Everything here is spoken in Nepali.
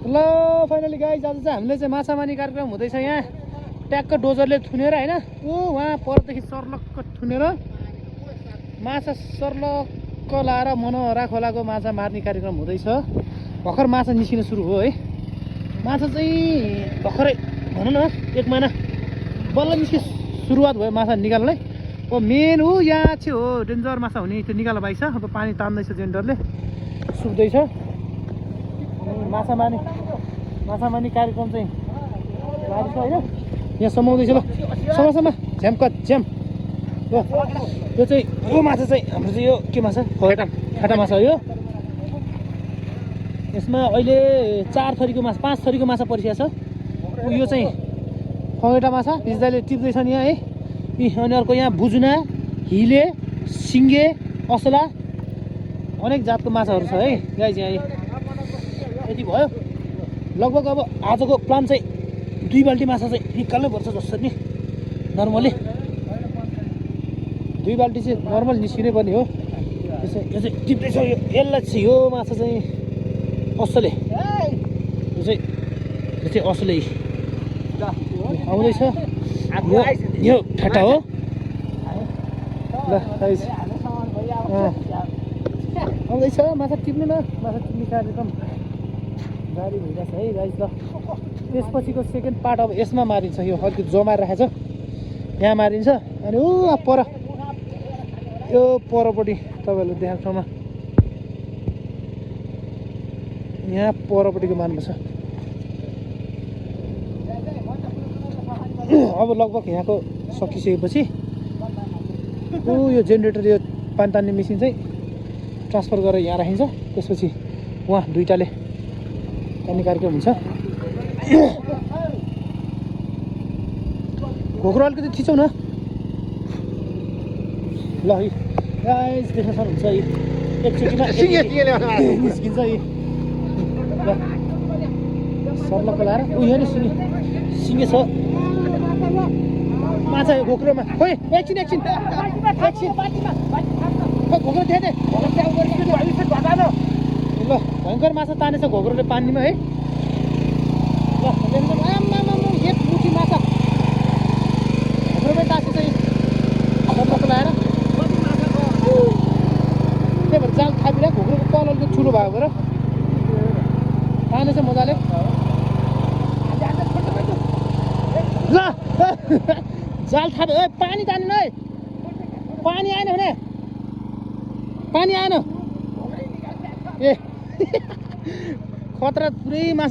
ल फाइनली गाइस आज चाहिँ हामीले चाहिँ माछा मार्ने कार्यक्रम हुँदैछ यहाँ ट्याक्क डोजरले थुनेर हैन वहाँ परदेखि सर्लक्क थुनेर माछा सर्लक्क लाएर मनोहरा खोलाको माछा मार्ने कार्यक्रम हुँदैछ। भर्खर माछा निस्किन सुरु हो है। माछा चाहिँ भर्खरै भनौँ न 1 महिना बल्ल निस्कि सुरुवात भयो माछा निकाल्नलाई। अब मेन हो यहाँ चाहिँ हो डेन्जर माछा हुने त्यो निकाल्न पाइछ। अब पानी तान्दैछ जेन्डरले सुक्दैछ। माछा मार्ने कार्यक्रम चाहिँ लागेको छ हैन। यहाँ समाउँदैछ ल समासम्म झ्याम कट झ्याम। ल यो चाहिँ यो माछा चाहिँ हाम्रो चाहिँ यो के माछा फाटा माछा हो यो। यसमा अहिले 4 थरीको माछा 5 थरीको माछा परिसकेको छ। यो चाहिँ फगेटा माछा भिजदाले टिप्दैछ नि यहाँ है। अनि अर्को यहाँ बुजुना हिले सिङ्गे असला अनेक जातको माछाहरू छ है गाइस। यहाँ यति भयो लगभग। अब आजको प्लान चाहिँ 2 बाल्टी माछा चाहिँ निकाल्नै पर्छ जस्तो नि नर्मली 2 बाल्टी चाहिँ नर्मल निस्किनै पर्ने हो। यो चाहिँ टिप्दैछ यसलाई चाहिँ यो माछा चाहिँ असले यो चाहिँ असले आउँदैछ। यो फाटा हो ल गाइस आउँदैछ माछा टिप्नु न। माछा टिप्ने कार्यक्रम जारी भइरहेछ है गाइस। ल त्यसपछिको सेकेन्ड पार्ट अब यसमा मारिन्छ। यो अलिकति जमाएर राखेको छ यहाँ मारिन्छ। अनि ऊ पर यो परपट्टि तपाईँहरूले देखाएको ठाउँमा यहाँ परपट्टिको मार्नुपर्छ। अब लगभग यहाँको सकिसकेपछि यो जेनेरेटर यो पानी तान्ने मेसिन चाहिँ ट्रान्सफर गरेर यहाँ राखिन्छ। त्यसपछि उहाँ दुईटाले तान्ने कार्यक्रम हुन्छ। घोक्रो अलिकति थिचौँ न ल है गाइस देख्न सक्नुहुन्छ है एकचोटिमा निस्किन्छ है। ल सर्लक्क लाएर यहाँ नि सिङ्गे छ माछा यो घोक्रोमा। खोइ एकछिन घोक्रो थिएन ल भयङ्कर माछा तानेछ घोक्रोले पानीमा है। ल एक मुठी माछा घोक्रोमै तासेछ सर्लक्क लाएर। त्यही भएर जाल थापिरहेको घोक्रोको तल अलिकति ठुलो भएको भएर तानेछ मजाले। ल जाल थाप्यो ए पानी तानेन है। पानी आएन भने पानी आएन ए खतरा पुरै माछा